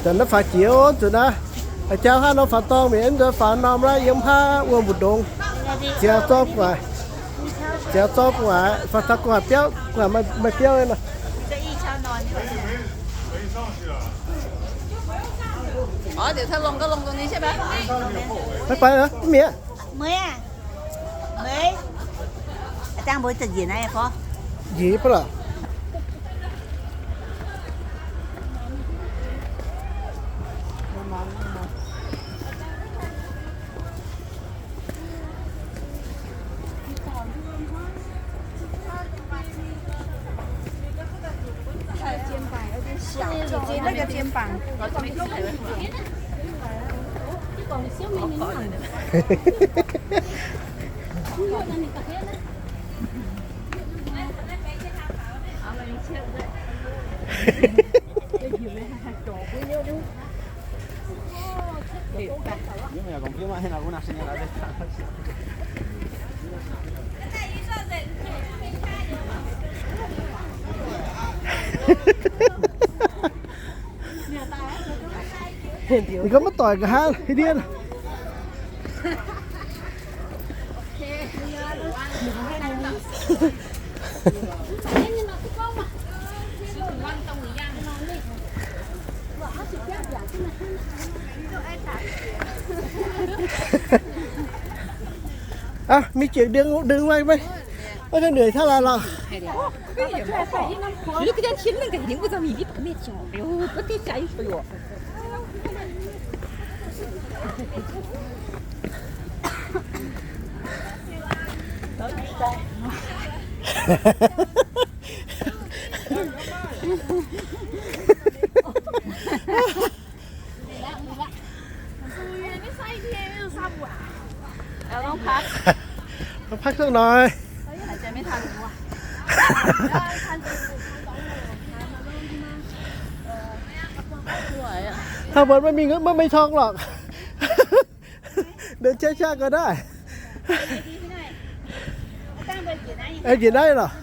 Da'naaiv faaux jiex aqv, zuqc naaiv. Jauv hnangv nor faaux dorngh mienh, mv nzunc faaux norm naaiv yiem haav wuom mbu'ndongx. Ziangx zorqv gu'nguaaic, ziangx zorqv gu'nguaaic, faaux taux gu'nguaaic biauv, gu'nguaaic maaih biauv nor. Mv baac mienh, mv baac njiec baav lorqc. Ninh gorngv maiv doic nqa'haav haaix ndiev. Aa, mingh jiex đương, đương maiv, maiv, maiv nøi taux laaix lorqc. Mv baac dongh naaic. Hnangv mbuo maiv mingh, maiv mingh torngv lorqc. Ndenh qaqv qaqv ga'naaiv. Njiec naaiv lorqc.